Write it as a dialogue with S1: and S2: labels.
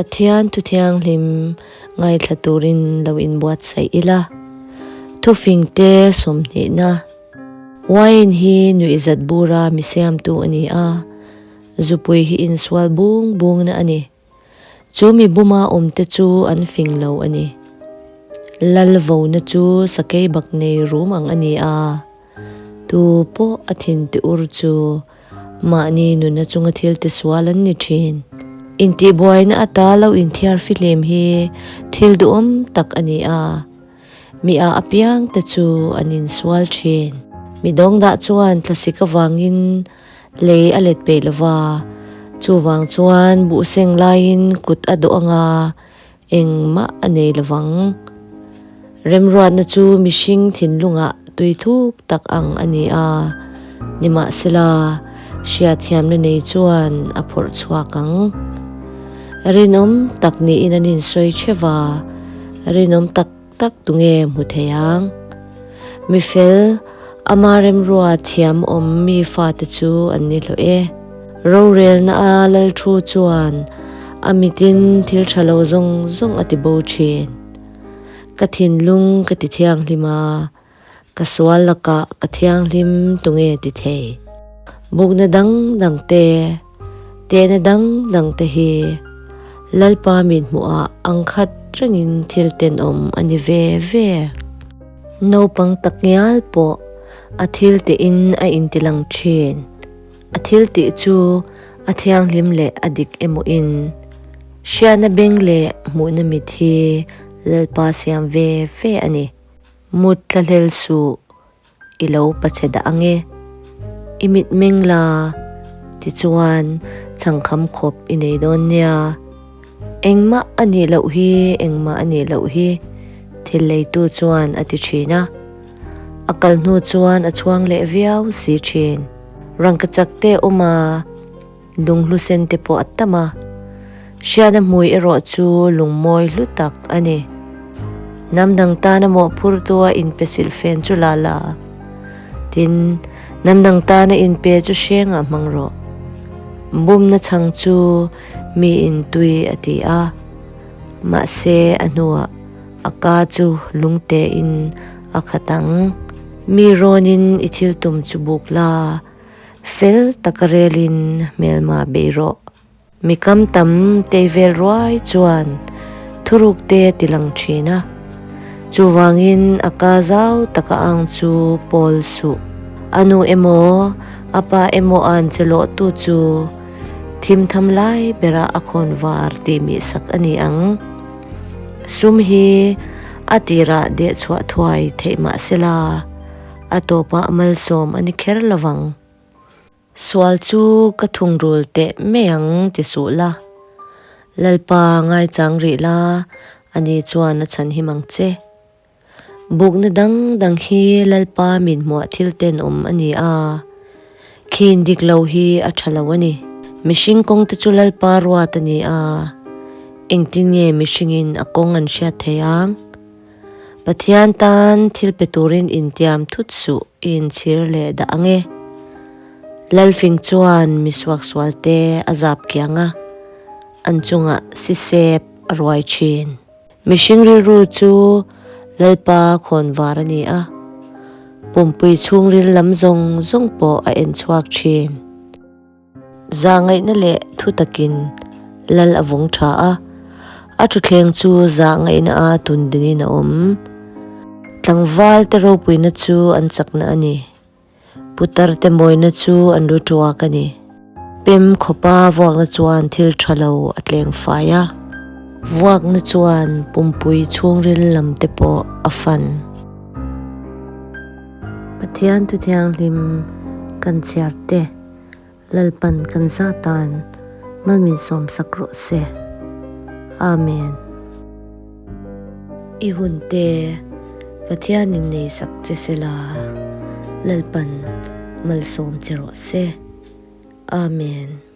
S1: Pathian thu thianghlim ngaithla turin lo inbuatsaih ila. Thufingte sawmhnihna. Wine hi nuihzat bura mi siamtu a ni a, zupui hi insual bung bungna a ni. Chu mi buma awmte chu an fing lo a ni. Lal vona chu sakei bak nei rum ang a ni a, tu pawh a thin ti ur chu Mahni nuna chunga thil ti sual an ni thin. Intihbuaina ata lo inthiar fihlim hi thil duhawm tak a ni a, mi a apiang te chu an insual thin. Mi dawngdah chuan thlasik avangin lei a let peih lova, chuvang chuan buhseng laiin kut a dawh anga Engmah a nei lovang. Remruatna chu mihring thinlungah tui thuk tak ang a ni a, nimahsela hriatthiamna nei chuan a phawrh chhuak ang. Rinawm tak niin an insawi theuh a, rinawm tak tak tunge hmu thei ang? Mi fel, ama remrua thiam awm mi fate chu an ni hlawh e. Rorelna a lal thu chuan a mitin thil tha lo zawng zawng a ti bo thin. Ka thinlung ka ti thianghlim a, ka sual lakah ka thianghlim tunge ti thei. Bukna dang dang te, tehna dang dang te hi Lalpa min hmuhah ang khat rengin thil tenawm a ni ve ve. Naupang takngial pawh a thil tehin a intilang thin. A thil tih chu a thianghlim leh a dik emaw in hriatna beng leh hmuhna mit hi Lalpa siam ve ve a ni. Mut tla hlel suh, i lo pachhe dah ange. I mit meng la, tichuan chhangkham khawp i nei dawn nia. Engmah a nih loh hi, engmah a nih loh hi, thil leitu chuan a ti thin a. A kal hnu chuan a chhuang leh viau si thin. Rangkachak te a awm a, lunghlu sen te pawh a tam a. Hriatna hmui erawh chu lungmawi hlu tak a ni. Hnam dang tana mawhphurtu a inpe silhfen chu la la. Tin, hnam dang tana inpe chu hrengah hmang rawh. Bumna chhang chu Mi in tui a ti a, mahse a hnuah a ka chu lungte in a khat ang. Mi rawnin i thil tum chu buk la, fel taka relin hmelma bei rawh. Mi kam tam tei vel ruai chuan thuruk te a ti lang thin a, chuvangin a ka zau taka ang chu pawl suh. A nu emaw a pa emaw an che lawhtu chu Thim tham lai berah a khawn var tih mihsak a ni ang. Sum hi a tirah deh chhuah thuai theih mah sela, a tawpah malsawm a ni kher lo vang. Sual chu ka thungrul teh mai ang ti suh la. Lalpa ngaichang rih la, ani chuan a chhan him ang che. Bukna dang dang hi Lalpa min hmuah thil tenawm a ni a, khin dik lo hi a tha lo a ni. Mihring kawng te chu Lalpa ruat a ni a, engtin nge mihringin a kawng an hriat theih ang? Pathian tan thil pe turin intiam thut suh i inchhir leh dah ang e. Lalfing chuan mi suaksual te a zap kiang a, an chungah sisep a ruai thin. Mihring rilru chu Lalpa khawnvar a ni a, pumpui chhungril lam zawng zawng pawh a en chhuak thin. Zahngaihna leh thu takin Lal a vawng tha a, a thutthleng chu zahngaihna a tundinin a awm. Tlangval te ropuina chu an chakna a ni. Putar te mawina chu an lu tuak a ni. Pem khawpa vuakna chuan thil tha lo a tleng fai a. Vuakna chuan pumpui chhungril lam te pawh a fan. Pathian thu thianghlim kan chhiar te Lalpan kan za tan malmin sawm sak rawh se. Amen. I hun te Pathianin nei sak che se la, Lalpan malsawm che rawh se. Amen.